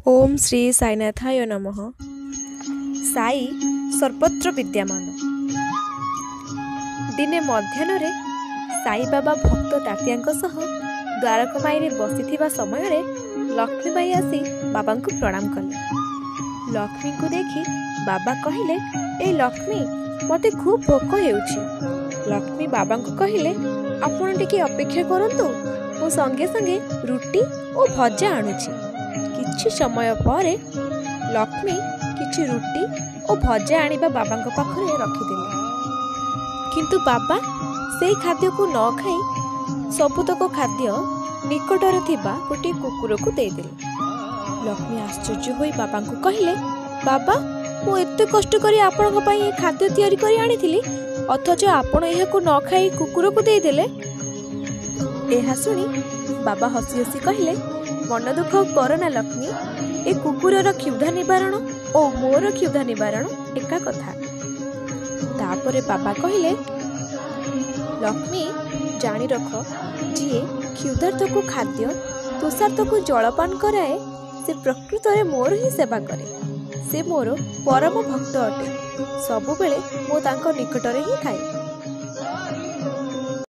ଓମ୍ ଶ୍ରୀ ସାଇନାଥାୟ ନମଃ। ସାଇ ସର୍ବତ୍ର ବିଦ୍ୟମାନ। ଦିନେ ମଧ୍ୟାହ୍ନରେ ସାଇବାବା ଭକ୍ତ ତାତିଆଙ୍କ ସହ ଦ୍ୱାରକାମାଇରେ ବସିଥିବା ସମୟରେ ଲକ୍ଷ୍ମୀବାଇ ଆସି ବାବାଙ୍କୁ ପ୍ରଣାମ କଲେ। ଲକ୍ଷ୍ମୀଙ୍କୁ ଦେଖି ବାବା କହିଲେ, ଏ ଲକ୍ଷ୍ମୀ, ମୋତେ ଖୁବ୍ ଭୋକ ହେଉଛି। ଲକ୍ଷ୍ମୀ ବାବାଙ୍କୁ କହିଲେ, ଆପଣ ଟିକେ ଅପେକ୍ଷା କରନ୍ତୁ, ମୁଁ ସଙ୍ଗେ ସଙ୍ଗେ ରୁଟି ଓ ଭଜା ଆଣୁଛି। କିଛି ସମୟ ପରେ ଲକ୍ଷ୍ମୀ କିଛି ରୁଟି ଓ ଭଜା ଆଣିବା ବାବାଙ୍କ ପାଖରେ ରଖିଦେଲେ। କିନ୍ତୁ ବାବା ସେଇ ଖାଦ୍ୟକୁ ନ ଖାଇ ସବୁତକ ଖାଦ୍ୟ ନିକଟରେ ଥିବା ଗୋଟିଏ କୁକୁରକୁ ଦେଇଦେଲେ। ଲକ୍ଷ୍ମୀ ଆଶ୍ଚର୍ଯ୍ୟ ହୋଇ ବାବାଙ୍କୁ କହିଲେ, ବାବା, ମୁଁ ଏତେ କଷ୍ଟ କରି ଆପଣଙ୍କ ପାଇଁ ଏ ଖାଦ୍ୟ ତିଆରି କରି ଆଣିଥିଲି, ଅଥଚ ଆପଣ ଏହାକୁ ନ ଖାଇ କୁକୁରକୁ ଦେଇଦେଲେ। ଏହା ଶୁଣି ବାବା ହସି ହସି କହିଲେ, ମନ ଦୁଃଖ କରନା ଲକ୍ଷ୍ମୀ, ଏ କୁକୁରର କ୍ଷୁଧା ନିବାରଣ ଓ ମୋର କ୍ଷୁଧା ନିବାରଣ ଏକା କଥା। ତାପରେ ବାବା କହିଲେ, ଲକ୍ଷ୍ମୀ, ଜାଣି ରଖ, ଯିଏ କ୍ଷୁଧାର୍ତ୍ତକୁ ଖାଦ୍ୟ, ତୃଷାର୍ତ୍ତକୁ ଜଳପାନ କରାଏ, ସେ ପ୍ରକୃତରେ ମୋର ହିଁ ସେବା କରେ। ସେ ମୋର ପରମ ଭକ୍ତ ଅଟେ। ସବୁବେଳେ ମୁଁ ତାଙ୍କ ନିକଟରେ ହିଁ ଥାଏ।